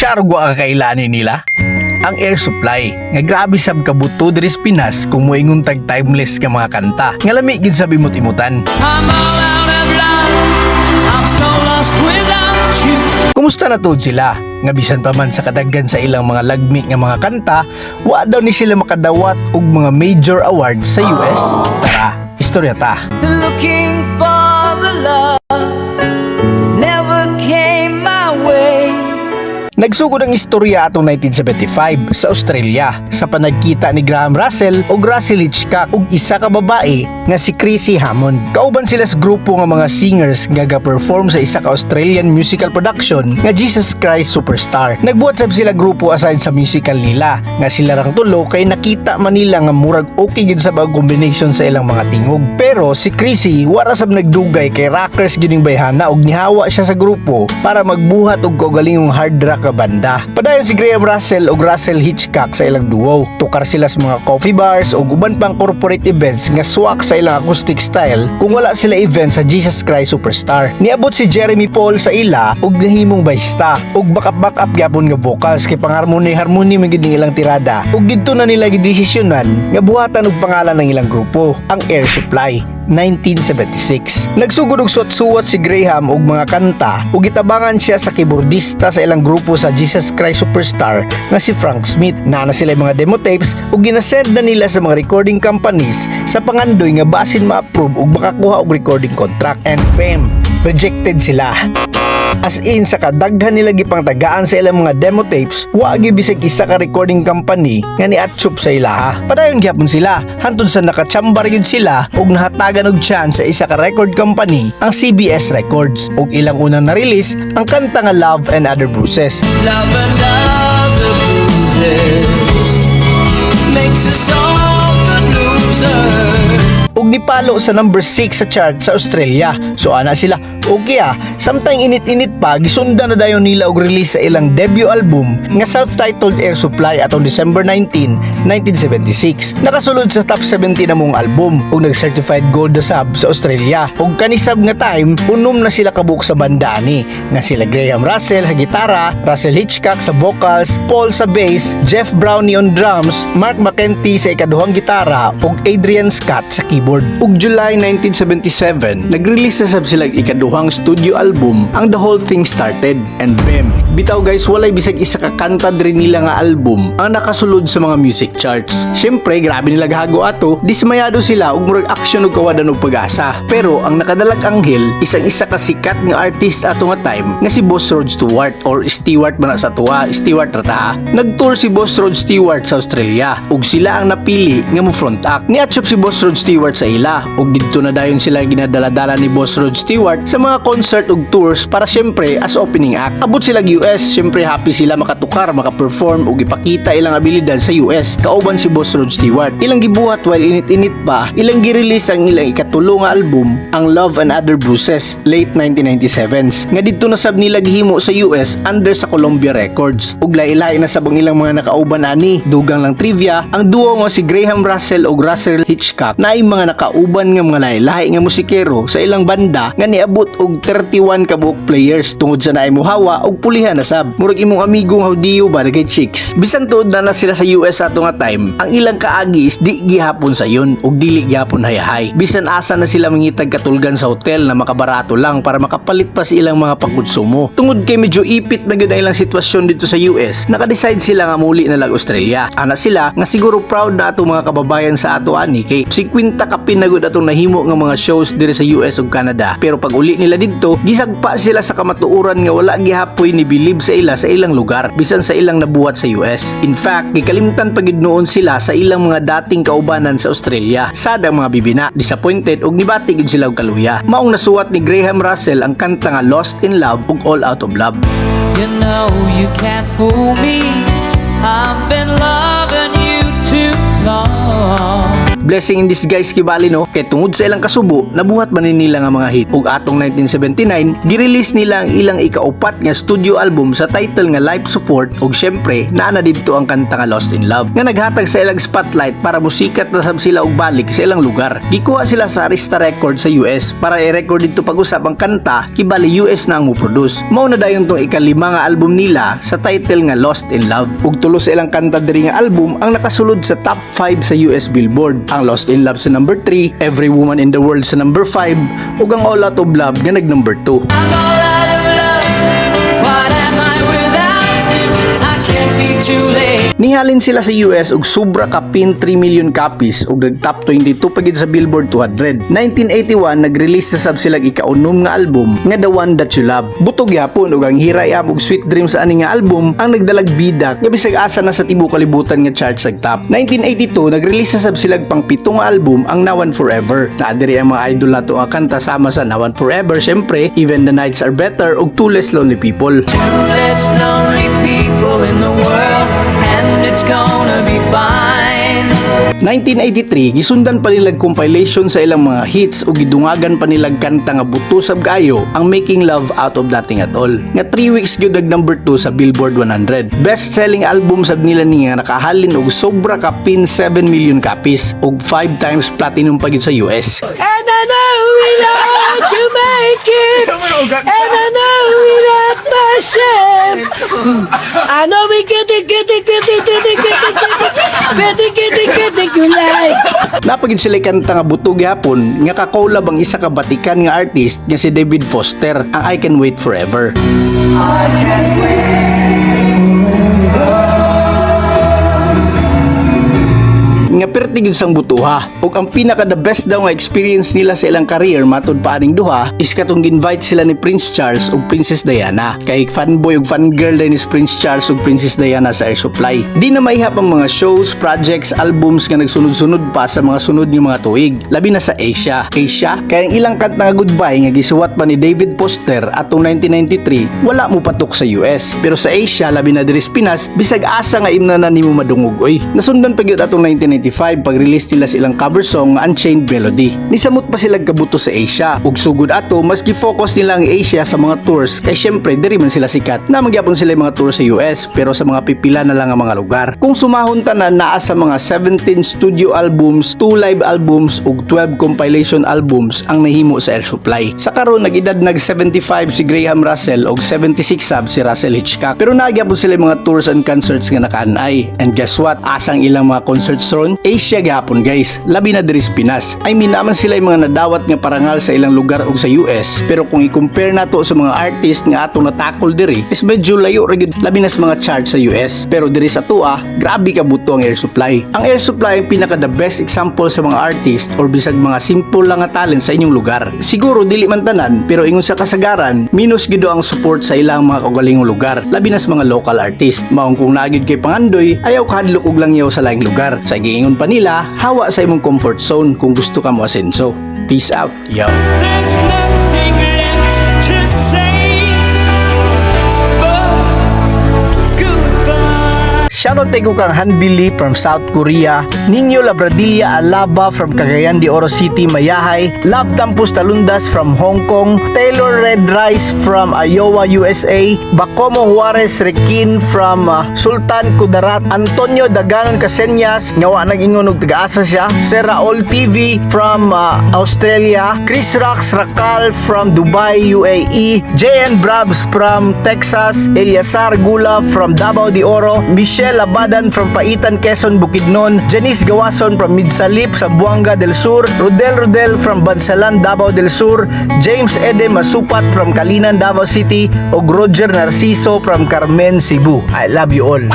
Siya ra wa kakaila ani nila. Ang Air Supply, nga grabe sab kabuto diri sa Pinas kung moingon tag timeless nga mga kanta. Nga lami gid sa imot-imutan. I'm all out of love. I'm so lost without you. Kumusta na tuod sila? Nga bisan pa man sa kadaghan sa ilang mga lagmi nga mga kanta, wa daw ni sila makadawat og mga major awards sa US. Tara, istorya ta. Looking for the love that never came my way. Nagsugod ang istorya atong 1975 sa Australia sa panagkita ni Graham Russell ug Russell Hitchcock ug isa ka babae nga si Chrissy Hammond. Kauban sila sa grupo nga mga singers nga ga-perform sa isa ka Australian musical production nga Jesus Christ Superstar. Nagbuhat sab sila grupo aside sa musical nila nga sila rang tulo kay nakita man nila nga murag okay gid sa ang combination sa ilang mga tingog. Pero si Chrissy wara sab nagdugay kay rockers gyud ning bayhana ug nihawa siya sa grupo para magbuhat og kaugalingong hard rock nga banda. Padayon si Graham Russell ug Russell Hitchcock sa ilang duo. Tukar sila sa mga coffee bars ug uban pang corporate events nga swak sa ilang acoustic style kung wala sila event sa Jesus Christ Superstar. Niabot si Jeremy Paul sa ila ug nahimong bahista ug backup backup gyapon nga vocals kay pang-harmony harmony man gid ning ilang tirada, ug didto na nila gidesisyonan nga buhatan og pangalan ng ilang grupo, ang Air Supply. 1976. Nagsugod og suwat-suwat si Graham og mga kanta ug gitabangan siya sa keyboardista sa ilang grupo sa Jesus Christ Superstar nga si Frank Smith. Naa na sila mga demo tapes ug ginasend na nila sa mga recording companies sa pangandoy nga basin ma-approve ug makakuha og recording contract, and bam, rejected sila. As in, sa kadaghan nila gipangtagaan sa ilang mga demo tapes, wa gyud bisag isa ka recording company nga ni-atsup sa ilaha. Padayon gyapon sila hantod sa nakachambar gyud sila ug nahatagan og chance sa isa ka record company, ang CBS Records, ug ilang unang na-release ang kanta nga Love and Other Bruises. Love and other bruises makes us all good losers. Ug nipalo sa number 6 sa chart sa Australia. So ana sila, okay ah, samtang init-init pa, gisundan na dayon nila og release sa ilang debut album nga self-titled Air Supply atong December 19, 1976. Nakasulod sa top 70 na mong album ug nag-certified gold na sab sa Australia. Ug kanisab nga time, unom na sila kabuok sa banda ani nga sila Graham Russell sa gitara, Russell Hitchcock sa vocals, Paul sa bass, Jeff Brownie on drums, Mark McEntee sa ikaduhang gitara ug Adrian Scott sa keyboard. Ug July 1977, nag-release na sab sila og ikaduhang studio album, ang The Whole Thing Started. And bam, bitaw guys, walay bisag isa ka kanta diri nila nga album ang nakasulod sa mga music charts. Syempre, grabe nila gahago ato, dismayado sila ug murag action ug kawadan og pag-asa. Pero ang nakadalag anghel, isang isa ka sikat nga artist ato nga time nga si Boss Rod Stewart or Stewart man na sa tuwa, Stewart ra ta. Nag-tour si Boss Rod Stewart sa Australia ug sila ang napili nga mo front act. Niatsup si Boss Rod Stewart sa ila ug didto na dayon sila ginadala-dala ni Boss Rod Stewart sa mga concert ug tours para syempre as opening act. Abot sila US, syempre happy sila makatukar, makaperform ug ipakita ilang abilidad sa US kauban si Boss Rod Stewart. Ilang gibuhat while init-init pa, ilang gi-release ang ilang ikatulo nga album, ang Love and Other Bruises, late 1997s. Nga didto na sab nila gihimo sa US under sa Columbia Records. Ug lahi-lahi na sab ang ilang mga nakauban ani. Dugang lang trivia, ang duo nga si Graham Russell ug Russell Hitchcock na ay mga nakauban nga mga lahi-lahi nga musikero sa ilang banda nga niabot og 31 ka buok players tungod sa naay muhawa ug pulihan na sab. Murag imong amigo nga Hudiyo ba nagay chicks. Bisan tuod na na sila sa US ato nga time, ang ilang kaagi is di gihapon sa yun ug dili gihapon hayahay. Bisan asa na sila mangitag katulgan sa hotel na makabarato lang para makapalit pa sa ilang mga pagkonsumo. Tungod kay medyo ipit man gyud ang ilang sitwasyon dito sa US, naka-decide sila nga muli na lang Australia. Ana sila nga siguro proud na atong mga kababayan sa ato ani kay 50 kapin na gud atong nahimo nga mga shows diri sa US ug Canada. Pero pag uli nila didto, gisagpa sila sa kamatuoran nga wala gihapoy ni bilib sa ila sa ilang lugar bisan sa ilang nabuhat sa US. In fact, gikalimtan pa gid noon sila sa ilang mga dating kaubanan sa Australia. Sad ang mga bibina, disappointed ug nibati gid sila og kaluya. Maong nasuwat ni Graham Russell ang kanta nga Lost in Love ug All Out of Love. You know you can't fool me. I've been loving you too long. Blessing in disguise kibali, no, kay tungod sa ilang kasubo, nabuhat man ni nila nga mga hit. Ug atong 1979, gi-release nila ang ilang ikaupat nga studio album sa title nga Life Support, ug syempre naa na didto ang kanta nga Lost in Love nga naghatag sa ilang spotlight para musikat na sab sila og balik sa ilang lugar. Gikuha sila sa Arista Records sa US para i-record didto pag-usab ang kanta, kibali US na ang mo-produce. Mao na dayon tong ikalima nga album nila sa title nga Lost in Love. Ug tulo sa ilang kanta diri nga album ang nakasulod sa top 5 sa US Billboard. Ang Lost in Love sa number 3, Every Woman in the World sa number 5, ug ang All Out of Love nga nag number 2. I'm all out of love. What am I without you? I can't be too late. Nihalin sila sa US og sobra kapin 3 million copies ug nag top 22 pa gid sa Billboard 200. 1981, nag-release na sab sila ikaunom nga album nga The One That You Love. Buto gyapon, ug ang Here I Am ug Sweet Dreams sa ani nga album ang nagdalag bida nga bisag asa na sa tibuok kalibutan nga charts ag top. 1982, nag-release na sab sila pang pito nga album, ang Now and Forever. Naa diri ang mga idol nato nga kanta sama sa Now and Forever, syempre, Even the Nights Are Better ug Two Less Lonely People. Two less lonely people in the world, and it's gonna be fine. 1983, gisundan pa nilag compilation sa ilang mga hits ug gidungagan pa nilag kanta nga buto sab kaayo, ang Making Love Out of Nothing at All, nga 3 weeks gyud nag number 2 sa Billboard 100. Best selling album sab nila ni nga nakahalin og sobra kapin 7 million copies ug 5 times platinum pa gyud sa US. And I know we love to make it. And I know we love myself. I know we get it, get it, get it, get it, get it, get it, get it, get it, you like. Naa pa gyud sila kanta nga buto gihapon nga ka-collab ang isa ka batikan nga artist nga si David Foster, ang I Can Wait Forever, I can wait. Nga perti gyud sang butuha. Ug ang pinaka the best daw nga experience nila sa ilang career, matud pa aning duha, is katong invite sila ni Prince Charles ug Princess Diana. Kay fanboy ug fangirl din ni Prince Charles ug Princess Diana sa Air Supply. Di na maihap ang mga shows, projects, albums nga nagsunod-sunod pa sa mga sunod nga mga tuig. Labi na sa Asia. Asia, kay ang ilang kanta nga Goodbye nga gisuwat pa ni David Foster atong 1993, wala mo patok sa US. Pero sa Asia, labi na diri sa Pinas, bisag asa nga imna na nimo madungog oy. Nasundan pa gyud atong 1995 pag-release nila sa ilang cover song nga Unchained Melody. Nisamot pa sila kabuto sa Asia. Ug sugod ato, mas gi-focus nila ang Asia sa mga tours kay syempre diri man sila sikat. Naa man gyapon sila yung mga tour sa US, pero sa mga pipila na lang ang mga lugar. Kung sumahon tanan, naa sa mga 17 studio albums, 2 live albums ug 12 compilation albums ang nahimo sa Air Supply. Sa karon, nag-edad nag 75 si Graham Russell ug 76 sab si Russell Hitchcock. Pero naa gyapon sila yung mga tours and concerts nga nakaanay. And guess what? Asang ilang mga concerts ron? Asia gihapon, guys. Labi na diri sa Pinas. I mean, naa man sila yung mga nadawat nga parangal sa ilang lugar ug sa US. Pero kung i-compare nato sa mga artist nga atong natakol diri, is medyo layo ra gyud, labi na sa mga chart sa US. Pero diri sa atoa, grabe ka buto ang Air Supply. Ang Air Supply ang pinaka the best example sa mga artist or bisag mga simple lang nga talent sa inyong lugar. Siguro dili man tanan, pero ingon sa kasagaran, minus gyud ang support sa ilang mga kaugalingong lugar, labi na sa mga local artist. Maong kung naa gyud kay pangandoy, ayaw kahadlok og langyaw sa laing lugar. Sa giingon pa nila, hawa sa imong comfort zone kung gusto ka mo asenso. Peace out. Yo. There's nothing left to say but goodbye. Shoutout tayo kang Hanbili from South Korea, Nino Labradilla Alaba from Cagayan de Oro City, Mayahay, Love Tampus Talundas from Hong Kong, Taylor Red Rice from Iowa, USA, Bacomo Juarez Requin from Sultan Kudarat, Antonio Daganon Caseñas, nga wa nag-ingon og taga-asa siya, Sir Raul TV from Australia, Chris Rax Rakal from Dubai, UAE, JN Brabs from Texas, Eliasar Gula from Davao de Oro, Michelle Abadan from Paitan, Quezon, Bukidnon, Janice Gawason from Midsalip, Zamboanga del Sur, Rodel Rodel from Bansalan, Davao del Sur, James Ede Masupat from Calinan, Davao City, ug Roger Narciso from Carmen, Cebu. I love you all.